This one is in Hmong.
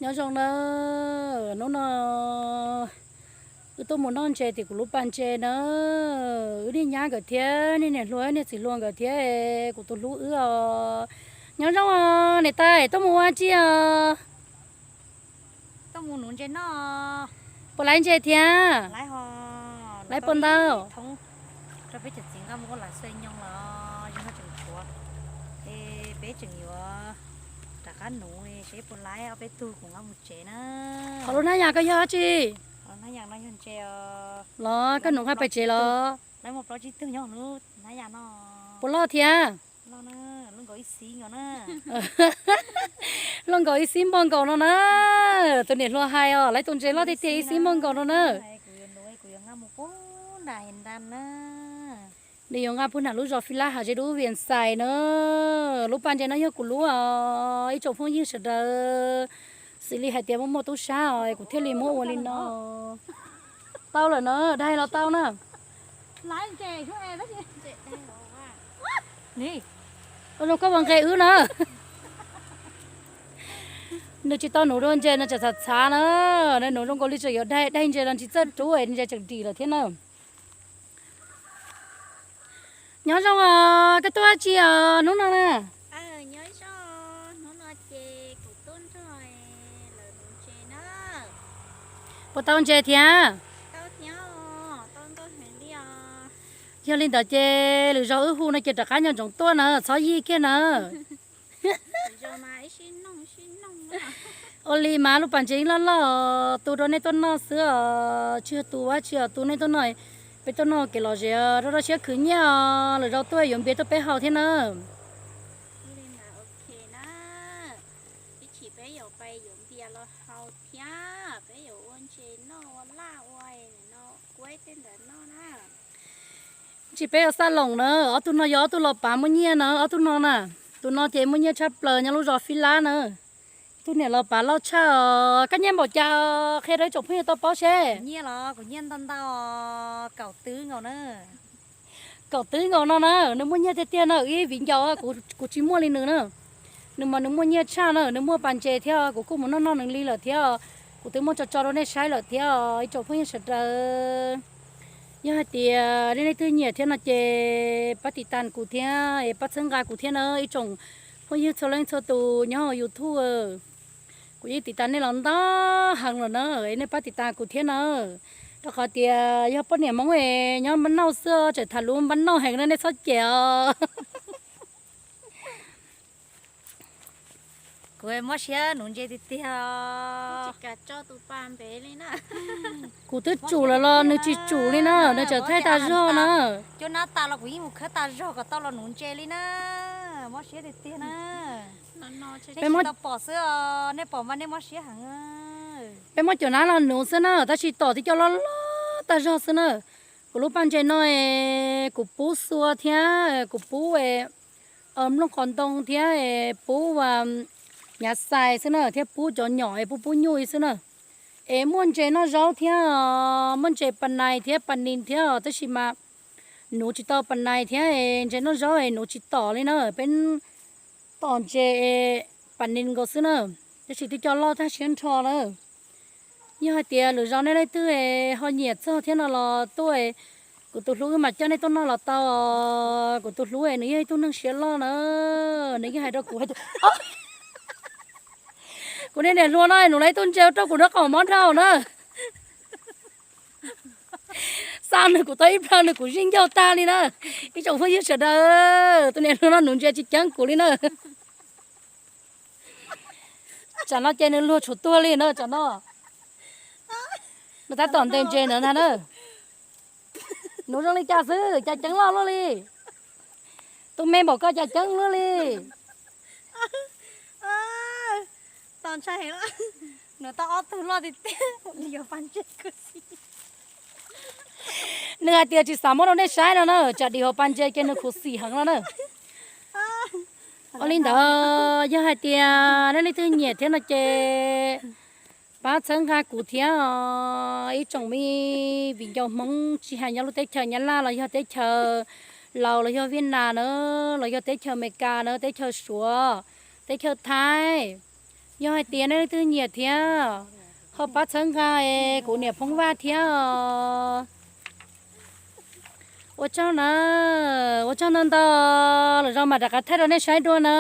Nyob zoo na, hnub no wb tuaj mus noj ntses tim kuv lub pas ntses na. Wb niag nyab nkawd thiab niag niam hluas niag txiv hluas nkawd thiab kuv tus hlub wb os. Nyob zoo os niam tais, tuaj mus ua tsi os? Puas laiv ntses thiab? Laiv puas ntau? Qhov lub hnab yas koj yog dab tsi? Los koj nuv nqa pem tsev los? Puas loj thiab? Loj nkaus ib xib npog nkaus no na. Tus niam hluas hais os, laiv tus ntses loj tiag tiag ib xib npog nkaus no na. Nws yuav nqa puag nram lub zos Fib Lab hav zes dub Vias Xais na. Lub pas ntses no yog kuv lub os ib tsoom phooj ywg sawv daws. Xws li hais tias muaj muaj tub sab os kuv thiaj li muab ua li no. Tau lawm na, dai los tau na. Zoo koj ua nqe wb na. Nws tsis tau nuv dua ntses nws tseem txhav txhav na. Nws nuv zoo nkaus li tseem yuav dai, dai ntses los ntsis txawj rub ntses tseem dim lawm thiab na. Nyob zoo os, koj tuaj dab tsi os hnub no na? Puas tau ntses thiab? Yog li ntawd ces lwm zaus wb hu no ces rov qab nco ntsoov tuaj na, txhob yig kiag na. Ua li mas lub pas ntses loj loj tu rau nej tuaj noj xwb os, tsis yog tu ua tsi os, tu nej tuaj noj, peb tuaj noj kev lom zem, rau rau siab khwv nyiaj os, lwm zaus tuaj yuav npias tuaj peb haus thiab na. Ntsis peb yuav xaj loos na, ob tug no yog ob tug los pav muaj nyiaj na, ob tug no na, tus no ces muaj nyiaj tshaj plaws nyob lub zos Fib Lab na. Tug niam los pav loj tshaj os, koj nyiaj npaum cas qhia rau ib tsoom phooj ywg tau paub seb. Nyiaj los kuv nyiaj ntau ntau, kaum twb nkaus na. Kaum twb nkaus no na, nws muaj nyiaj tiag tiag na, ib viv ncaus kuv tsis muaj li nws na. Nws mas nws muaj nyiaj tshaj na, nws muaj pas ntses thiab, kuv kuj mus noj noj nws li lawm thiab, kuv twb muab tso tso rau nej saib lawm thiab ib tsoom phooj ywg sawv daws. Yog hais tias nej leej twg nyiam thiab no ces pab tiv tas kuv thiab es pab txhawb nqa kuv thiab na ib tsoom phooj ywg txhua leej txhua tus nyob hauv YouTube. Kuv yeej tiv tas nej los ntau heev lawm na, nej pab tiv tas kuv thiab na. Rau qhov tias yog poj niam Hmoob es nyob npab nauj xwb tseem tham lus npab nauj heev na, nej txhob cem os. Kuv mob siab nuv ntses tiag tiag. Kuv twb tsum lawm los nws tsis tsum li na, nws tseem thaij tas zog na. Cov nab tas los kuv yeej mus khawb tas zog kom tau los nuv ntses li na. Mob siab tiag tiag na. Nej tsis tau pom xwb os, nej pom mas nej mob siab heev. Peb muab cov nab los nuv xwb na, tab sis tom twb coj loj loj tag zog xwb na. Kuv lub paj ntses no kuv pub xua thiab kuv pub nplooj qos ntoo thiab pub nyav xais xwb na, thiab pub cov nyom es pub pub nyuj xwb na. Es muaj ntses noj zaub thiab, muaj ntses pas nais thiab pas nis thiab, tab sis mas nuv tsis tau pas nais thiab ntses noj zaub es nuv tsis tom li na. Peb tom ntses pas nis nkaus xwb na, tab sis twb coj loj tag siab nrho lawm. Yog hais tias lwm zaus nej leej twg ho nyiam txog thiab no los tuaj, kuv tus hlub wb mam coj nej tuaj noj los tau. Kuv tus hlub nws yog ib tug neeg siab loj na, nws yeej hais rau kuv hais tias, kuv niag niam hluas no nuv lawm ib tug ntses rau kuv nraub qaum mob dhau na. Xa nws kuv tau ib plhaw nws kuv zij ncaug tag li na. Ib tsoom phooj ywg sawv daws, tus niam hluas no nuv ntses tsis ceeb kuv li na. Tsam no ces nws luag tshuav tuag li na tsam no. Nws tab tom ntes ntses ntawd ntag na. Nuv zoo li cas xwb cas ceeb loj luaj li. Tus me npaum koj cas ceeb luaj li. Nws hais tias tsis xav muab rau nej saib no na, tsam dim hauv pas ntses ces nws khuv xim heev no na. Ua li ntawd yog hais tias nej leej twg nyiam thiab no ces pab txhawb nqa kuv thiab os. Ib tsoom me viv ncaus Hmoob tsis hais nyob lub teb chaws Nyab Laj los yog teb chaws Laus los yog Viaj Nam na, los yog teb chaws Amelikas na, teb chaws Suav, teb chaws Thaib, Yog hais tias nej leej twg nyiam thiab, ho pab txhawb nqa es kuv niam Phoob Vaj thiab os. Ua tsaug na, ua tsaug ntau ntau, lwm zaus mam rov qab thaij rau nej saib dua na.